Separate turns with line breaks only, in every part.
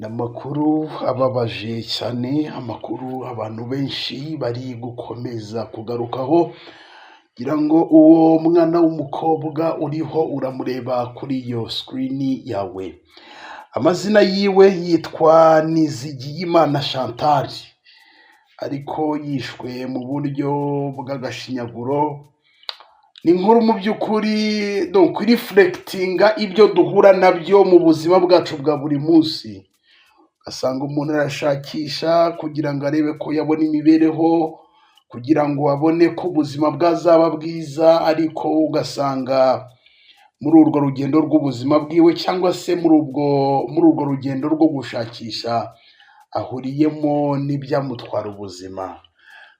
Ni amakuru ababaje cyane, amakuru abantu benshi bari gukomeza kugarukaho, ngira ngo uwo mwana w'umukobwa uriho uramureba kuri iyo screen yawe. Amazina yiwe yitwa Nizigiyimana Chantal, ariko yishwe mu buryo bw'agashinyaguro. Ni inkuru mu by'ukuri donc ireflectinga ibyo duhura nabyo mu buzima bwacu bwa buri munsi. Ugasanga umuntu arashakisha kugira ngo arebe ko yabona imibereho, kugira ngo abone ko ubuzima bwazaba bwiza, ariko ugasanga muri urwo rugendo rw'ubuzima bwiwe cyangwa se muri urwo rugendo rwo gushakisha ahuriyemo n'ibyamutwara ubuzima.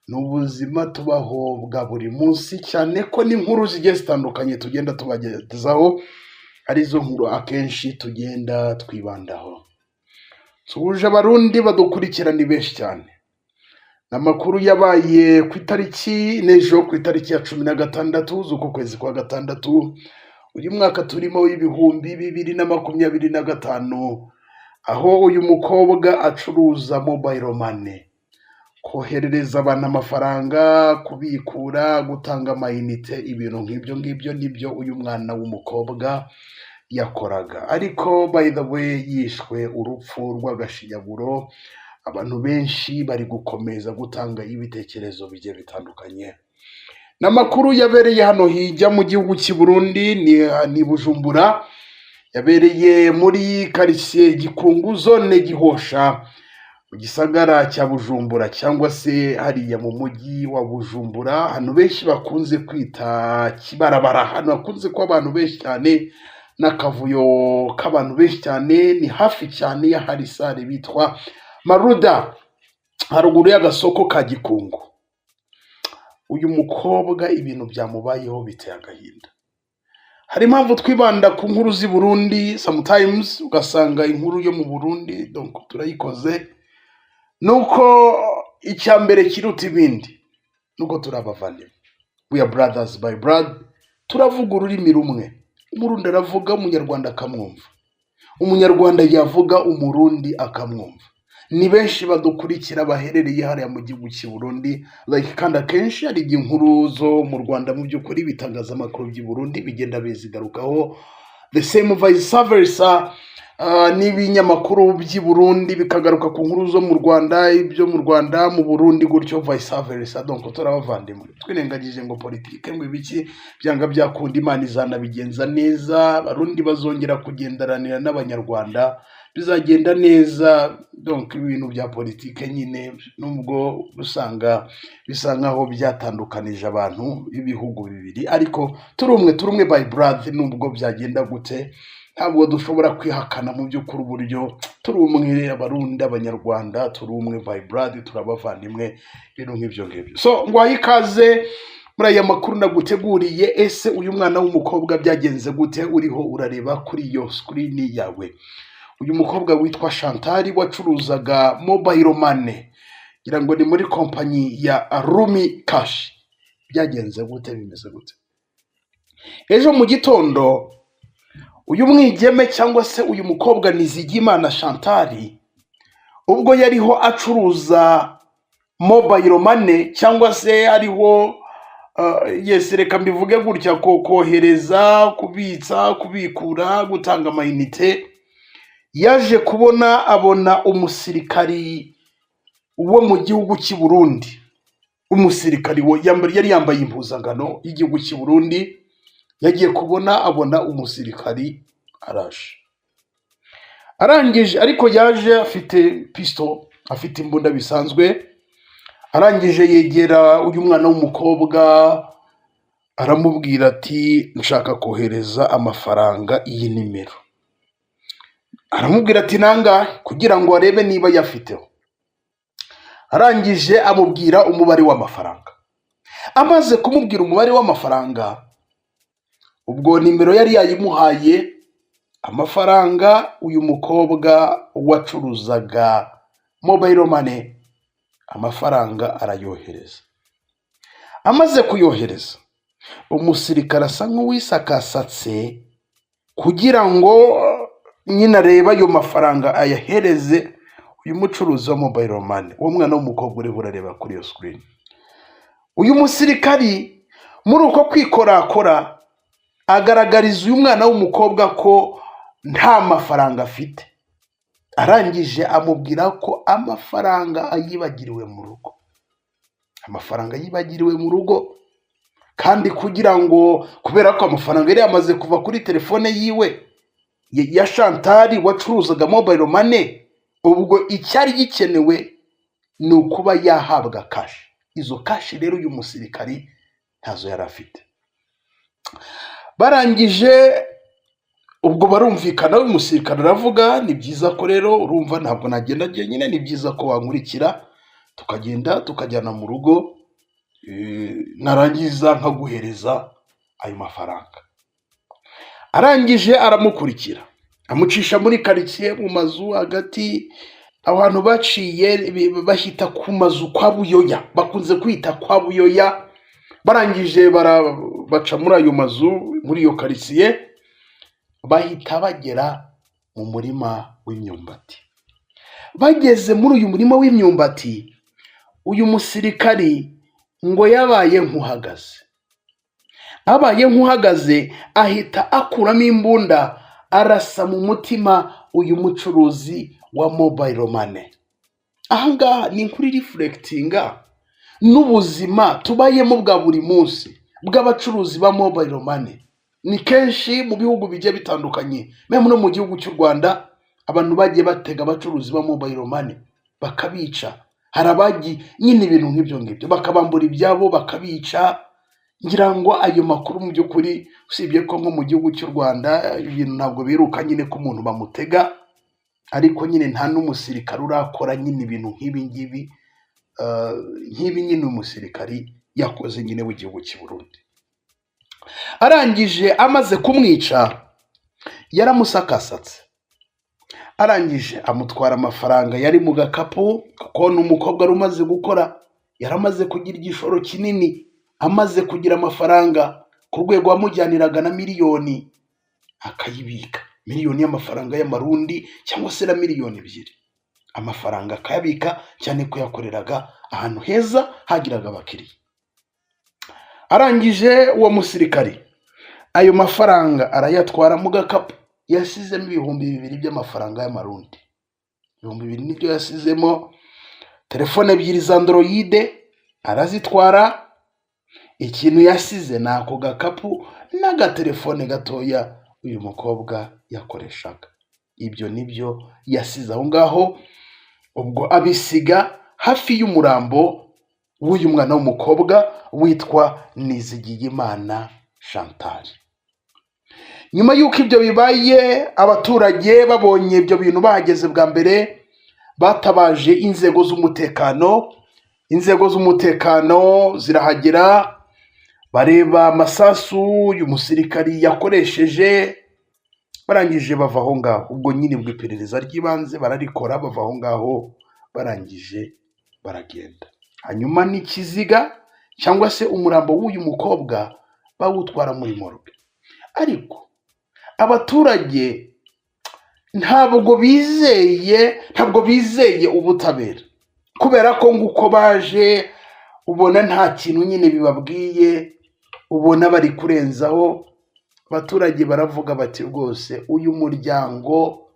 Ni ubuzima tubaho bwa buri munsi, cyane ko n'inkuru zigiye zitandukanye tugenda tubagezaho arizo nkuru akenshi tugenda twibandaho. Nsuhuje Abarundi badukurikira, ni benshi cyane. Ni amakuru yabaye ku itariki n'ejo, ku itariki ya 16 z'uku kwezi kwa gatandatu uyu mwaka turimo w'2025, aho uyu mukobwa acuruza mobile money, koherereza abantu amafaranga, kubikura, gutanga amayinite, ibintu nk'ibyo ngibyo nibyo uyu mwana w'umukobwa yakoraga. Ariko by the way, yishwe urupfu rw'agashinyaguro. Abantu benshi bari gukomeza gutanga ibitekerezo bigiye bitandukanye. Ni amakuru yabereye hano hirya mu gihugu cy'i Burundi, ni Bujumbura, yabereye muri karitsiye Gikungu, zone Gihosha, mu gisagara cya Bujumbura, cyangwa se hariya mu mujyi wa Bujumbura, ahantu benshi bakunze kwita Kibarabara, ahantu hakunze kuba abantu benshi cyane n'akavuyo k'abantu benshi cyane. Ni hafi cyane y'ahari salle bitwa Maruda, haruguru y'agasoko ka Gikungu. Uyu mukobwa ibintu byamubayeho biteye agahinda. Hari impamvu twibanda ku nkuru z'i Burundi, sometimes ugasanga inkuru yo mu Burundi donc turayikoze, nuko icya mbere kiruta ibindi nuko turi abavandimwe, we are brothers by blood, turavuga ururimi rumwe. Umurundi aravuga, Umunyarwanda akamwumva, Umunyarwanda yavuga, Umurundi akamwumva. Ni benshi badukurikira baherereye hariya mu gihugu cy'i Burundi, like, kandi akenshi hari igihe inkuru zo mu Rwanda, mu by'ukuri ibitangazamakuru by'i Burundi bigenda bizigarukaho, the same vice versa, n'ibinyamakuru by'i Burundi bikagaruka ku nkuru zo mu Rwanda, ibyo mu Rwanda mu Burundi gutyo, vice versa. Donc turabavandimwe, twirengagije ngo politike, ngo ibiki, byanga byakunda Imana izanabigenza neza, Abarundi bazongera kugenderanira n'Abanyarwanda, bizagenda neza. Donc ibintu bya politike nyine, nubwo usanga bisa nkaho byatandukanije abantu b'ibihugu bibiri, ariko turi umwe, turi umwe by blood. Nubwo byagenda gute, ntabwo dushobora kwihakana mu by'ukuri uburyo turi umwe. Abarundi, Abanyarwanda, turi umwe by blood, turabavandimwe, ibintu nk'ibyo ngibyo. So ngwaye ikaze muri aya makuru naguteguriye. Ese uyu mwana w'umukobwa byagenze gute? Uriho urareba kuri iyo screen yawe, uyu mukobwa witwa Chantal wacuruzaga mobile money, ngira ngo ni muri kompanyi ya Lumicash. Byagenze gute? Bimeze gute? Ejo mu gitondo uyu mwigeme cyangwa se uyu mukobwa Nizigimana Chantal, ubwo yariho acuruza mobile money cyangwa se ariho, yes, reka mbivuge gutya, ko kohereza, kubitsa, kubikura, gutanga amayinite, yaje kubona abona umusirikari wo mu gihugu cy'i Burundi, umusirikari yari yambaye impuzangano y'igihugu cy'i Burundi. Yagiye kubona abona umusirikari araje, arangije, ariko yaje afite pisto, afite imbunda bisanzwe. Arangije yegera uyu mwana w'umukobwa, aramubwira ati: "Nshaka kohereza amafaranga iyi nimero." Aramubwira ati: "Nangahe?" kugira ngo arebe niba ayafiteho. Arangije amubwira umubare w'amafaranga. Amaze kumubwira umubare w'amafaranga, ubwo nimero yari yayimuhaye, amafaranga uyu mukobwa wacuruzaga mobile money, amafaranga arayohereza. Amaze kuyohereza, umusirikare asa nk'uwisakasatse kugira ngo Nyine areba ayo mafaranga ayahereze uyu mucuruzi wa mobile money, uwo mwana w'umukobwa uriho urareba kuri iyo screen. Uyu musirikari muri uko kwikorakora agaragariza uyu mwana w'umukobwa ko nta mafaranga afite. Arangije amubwira ko amafaranga ayibagiriwe mu rugo, amafaranga yibagiriwe mu rugo. Kandi kugira ngo, kubera ko amafaranga yari yamaze kuva kuri telefone yiwe ya Chantal wacuruzaga mobile money, ubwo icyari gikenewe ni ukuba yahabwa cash. Izo cash rero uyu musirikari ntazo yari afite. Barangije ubwo barumvikana, uyu musirikare aravuga: "Ni byiza ko rero urumva ntabwo nagenda jyenyine, ni byiza ko wankurikira tukagenda tukajyana mu rugo, narangiza nkaguhereza ayo mafaranga." Arangije aramukurikira, amucisha muri karitsiye mu mazu hagati. Aho hantu baciye bahita ku mazu kwa Buyoya, bakunze kwita kwa Buyoya. Barangije baca muri ayo mazu muri iyo karitsiye, bahita bagera mu murima w'imyumbati. Bageze muri uyu murima w'imyumbati, uyu musirikari ngo yabaye nk'uhagaze, abaye nk'uhagaze ahita akuramo imbunda, arasa mu mutima uyu mucuruzi wa mobile money. Ahangaha ni kuri reflectinga n'ubuzima tubayemo bwa buri munsi bw'abacuruzi ba mobile money. Ni kenshi mu bihugu bigiye bitandukanye, même no mu gihugu cy'u Rwanda, abantu bagiye batega abacuruzi ba mobile money bakabica. Hari abagiye nyine ibintu nk'ibyo ngibyo, bakabambura ibyabo, bakabica. Ngira ngo ayo makuru mu by'ukuri, usibye ko nko mu gihugu cy'u Rwanda ibintu ntabwo biruka nyine ko umuntu bamutega, ariko nyine nta n'umusirikare urakora nyine ibintu nk'ibi ngibi, nk'ibi nyine umusirikari yakoze nyine w'igihugu cy'i Burundi. Arangije amaze kumwica yaramusakasatse, arangije amutwara amafaranga yari mu gakapu, kuko ni umukobwa wari umaze gukora, yari amaze kugira igishoro kinini, amaze kugira amafaranga ku rwego wamujyaniraga na miliyoni akayibika, miliyoni y'amafaranga y'amarundi cyangwa se na miliyoni 2, amafaranga akayabika, cyane ko yakoreraga ahantu heza hagiraga abakiriya. Arangije uwo musirikari ayo mafaranga arayatwara mu gakapu, yasizemo 2000 by'amafaranga y'amarundi, 2000 nibyo yasizemo. Telefone ebyiri za Android arazitwara. Ikintu yasize ni ako gakapu n'agatelefone gatoya uyu mukobwa yakoreshaga. Ibyo nibyo yasize aho ngaho. Ubwo abisiga hafi y'umurambo w'uyu mwana w'umukobwa witwa Nizigiyimana Chantal. Nyuma y'uko ibyo bibaye, abaturage babonye ibyo bintu bahageze bwa mbere batabaje inzego z'umutekano. Inzego z'umutekano zirahagera, bareba amasasu uyu musirikari yakoresheje, barangije bava aho ngaho. Ubwo nyine bwo iperereza ry'ibanze bararikora, bava aho ngaho, barangije baragenda. Hanyuma n'ikiziga cyangwa se umurambo w'uyu mukobwa bawutwara muri morgue. Ariko abaturage ntabwo bizeye ubutabera, kubera ko nguko baje ubona nta kintu nyine bibabwiye, ubona bari kurenzaho. Abaturage baravuga bati: "Rwose uyu muryango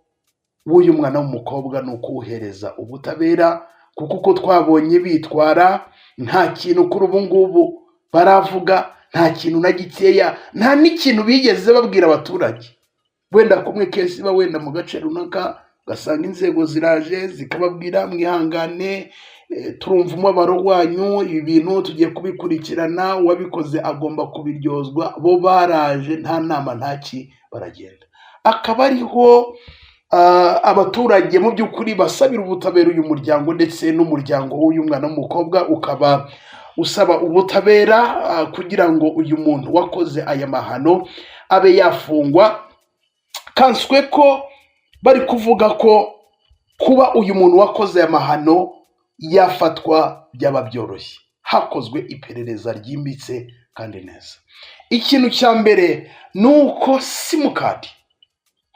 w'uyu mwana w'umukobwa ni ukuwuhereza ubutabera, kuko uko twabonye bitwara nta kintu kuri ubu ngubu baravuga, nta kintu na gikeya, nta n'ikintu bigeze babwira abaturage." Wenda kumwe case iba wenda mu gace runaka, ugasanga inzego ziraje zikababwira: "Mwihangane, turumva umubabaro wanyu, ibi bintu tugiye kubikurikirana, uwabikoze agomba kubiryozwa." Bo baraje nta nama ntaki, baragenda. Akaba ariho abaturage mu by'ukuri basabira ubutabera uyu muryango, ndetse n'umuryango w'uyu mwana w'umukobwa ukaba usaba ubutabera kugira ngo uyu muntu wakoze aya mahano abe yafungwa. Kanswe ko bari kuvuga ko kuba uyu muntu wakoze aya mahano yafatwa byaba byoroshye hakozwe iperereza ryimbitse kandi neza. Ikintu cya mbere ni uko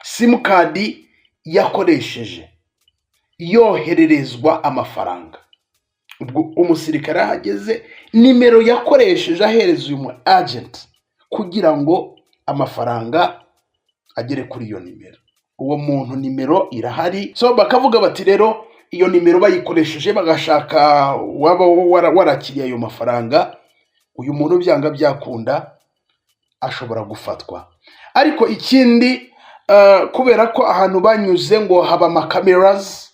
simukadi Yakoresheje yohererezwa amafaranga. Ubwo umusirikare ahageze, nimero yakoresheje ahereza uyu mu agent kugira ngo amafaranga agere kuri iyo nimero, uwo muntu nimero irahari. So bakavuga bati rero iyo nimero bayikoresheje bagashaka waba warakiriye ayo mafaranga, uyu muntu byanga byakunda ashobora gufatwa. Ariko ikindi, kubera ko ahantu banyuze ngo haba amakamerazi,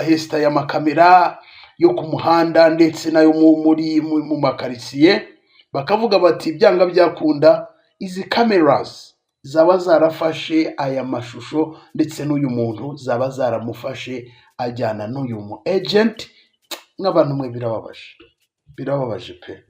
hesitaye amakamera yo ku muhanda ndetse n'ayo mu makaritsiye, bakavuga bati byanga byakunda izi cameras zaba zarafashe aya mashusho, ndetse n'uyu muntu zaba zaramufashe ajyana n'uyu mu agent. Nk'abantu mwe, birababaje, birababaje pe,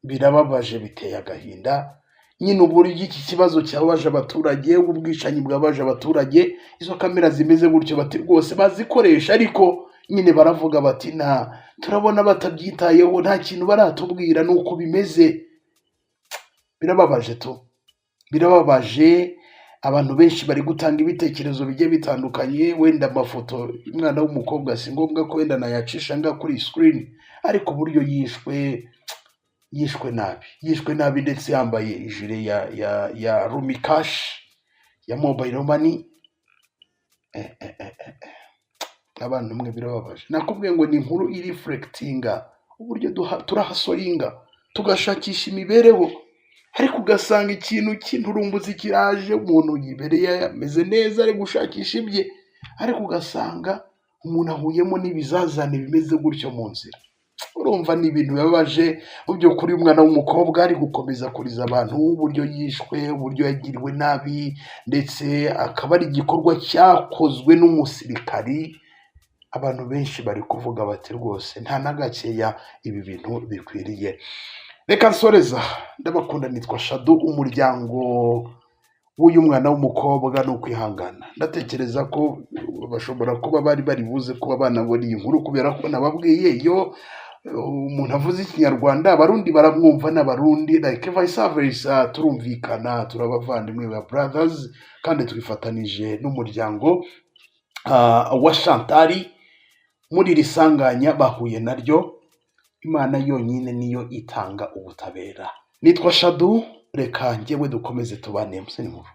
birababaje, biteye agahinda nyine uburyo iki kibazo cyababaje abaturage, ubu bwicanyi bwabaje abaturage. Izo kamera zimeze gutyo, bati rwose bazikoresha, ariko nyine baravuga bati nta, turabona batabyitayeho, nta kintu baratubwira, nuko bimeze. Birababaje tu, birababaje. Abantu benshi bari gutanga ibitekerezo bigiye bitandukanye. Wenda amafoto y'umwana w'umukobwa si ngombwa ko wenda nayacisha nga kuri screen, ariko uburyo yishwe, yishwe nabi, yishwe nabi, ndetse yambaye ijire ya Lumicash, ya mobile money. Abantu mwe, birababaje. Nakubwiye ngo ni inkuru ireflectinga uburyo turahustlinga, tugashakisha imibereho, ariko ugasanga ikintu cy'inturumbuzi kiraje. Umuntu yibereye ameze neza, ari gushakisha ibye, ariko ugasanga umuntu ahuyemo n'ibizazane bimeze gutyo mu nzira. Urumva ni ibintu bibabaje mu by'ukuri. Umwana w'umukobwa ari gukomeza kuriza abantu uburyo yishwe, uburyo yagiriwe nabi, ndetse akaba ari igikorwa cyakozwe n'umusirikari. Abantu benshi bari kuvuga bati rwose nta na gakeya ibi bintu bikwiriye. Reka nsoreza, ndabakunda, nitwa Shadu. Umuryango w'uyu mwana w'umukobwa ni ukwihangana. Ndatekereza ko bashobora kuba bari bari buze kuba banabona iyi nkuru, kubera ko nababwiye iyo umuntu avuze Ikinyarwanda Abarundi baramwumva, n'Abarundi like vice versa, turumvikana, turabavandimwe ba brothers, kandi twifatanije n'umuryango wa Chantari muri iri sanganya bahuye naryo. Imana yonyine niyo itanga ubutabera. Nitwa Shadu, reka njyewe dukomeze tubane museni nkuru.